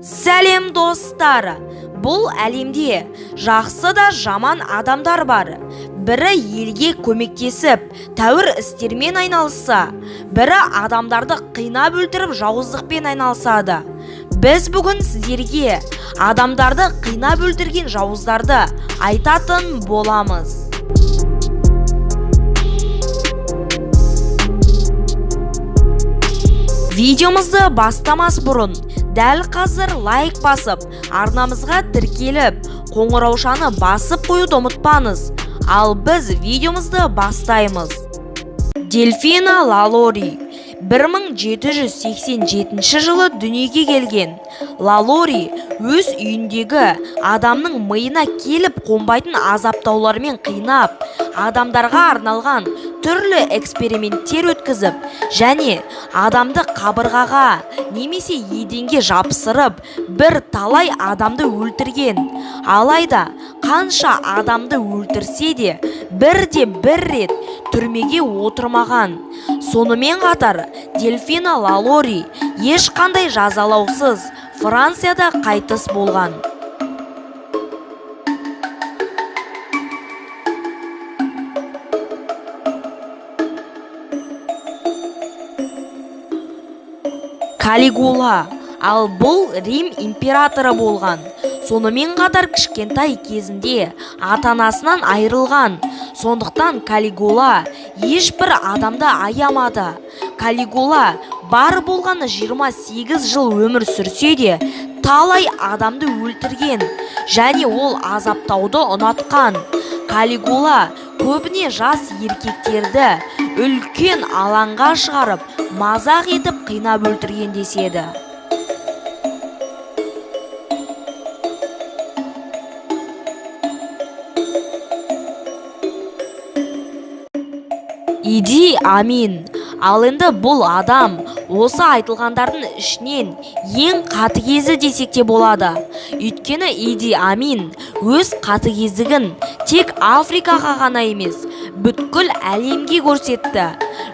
Сәлем, достар! Бұл әлемде жақсы да жаман адамдар бар. Бірі елге көмектесіп, тәуір істермен айналысса, бірі адамдарды қинап өлтіріп жауыздықпен айналысады. Біз бүгін сіздерге адамдарды қинап өлтірген жауыздарды айтатын боламыз. Видеомызды бастамас бұрын, дәл қазір лайк басып, арнамызға тіркеліп, қоңыраушаны басып қоюды ұмытпаңыз. Ал біз видеомызды бастаймыз. Дельфина Лалори 1787 жылы дүниеге келген. Лалори өз үйіндегі адамның миына келіп қонбайтын азаптаулармен қинап, адамдарға арналған түрлі эксперименттер өткізіп, және адамды қабырғаға немесе еденге жапсырып, бір талай адамды өлтірген. Алайда қанша адамды өлтірсе де, бірде бір рет түрмеге отырмаған. Сонымен қатар Дельфина Лалори ешқандай жазалаусыз Францияда қайтыс болған. Калигула. Ал бұл Рим императоры болған. Сонымен қатар кішкентай кезінде ата-анасынан айырылған. Сондықтан Калигула ешбір адамды аямады. Калигула бар болғаны 28 жыл өмір сүрсе де, талай адамды өлтірген және ол азаптауды ұнатқан. Калигула көбіне жас еркектерді үлкен алаңға шығарып, мазақ етіп қинап өлтірген деседі. Иди Амин. Ал енді бұл адам осы айтылғандардың ішінен ең қатыгезі десек те болады. Өйткені Иди Амин өз қатыгездігін тек Африкаға ғана емес, бүткіл әлемге көрсетті.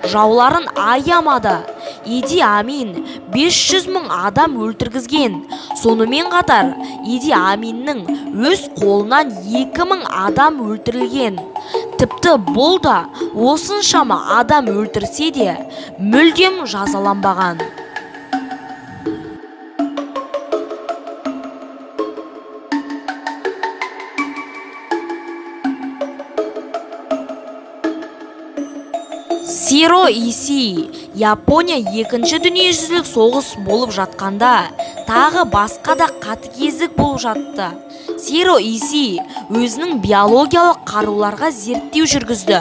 Жауларын аямады. Иди Амин 500 мың адам өлтіргізген. Сонымен қатар Иди Аминнің өз қолынан 2000 адам өлтірілген. Тіпті бұл да осыншама адам өлтірсе де, мүлдем жазаланбаған. Сиро Исии. Япония екінші дүниежүзілік соғыс болып жатқанда, тағы басқа да қатыгездік болып жатты. Сиро Исии өзінің биологиялық қаруларға зерттеу жүргізді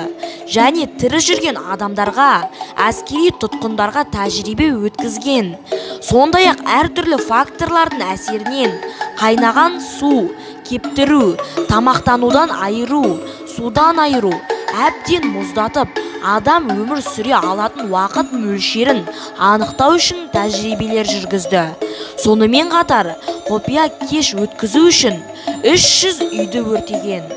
және тірі жүрген адамдарға, әскери тұтқындарға тәжірибе өткізген. Сондай-ақ әртүрлі факторлардың әсерінен қайнаған су, кептіру, тамақтанудан айыру, судан айыру, әбден мұздатып, адам өмір сүре алатын уақыт мөлшерін анықтау үшін тәжірибелер жүргізді. Сонымен қатар құпия кеш өткізу үшін 300 үйді өртеген.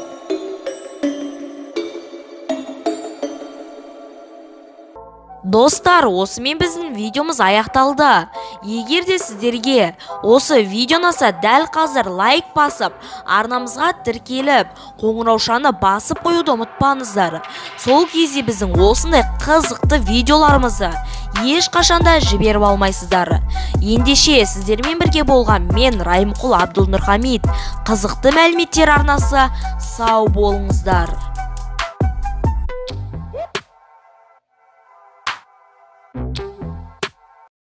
Достар, осымен біздің видеомыз аяқталды. Егер де сіздерге осы видео ұнаса, дәл қазір лайк басып, арнамызға тіркеліп, қоңыраушаны басып қоюды ұмытпаңыздар. Сол кезде біздің осындай қызықты видеоларымызды ешқашанда жіберіп алмайсыздар. Ендеше сіздермен бірге болған мен Райымқұл Абдулнұрхамид, қызықты мәліметтер арнасы. Сау болыңыздар.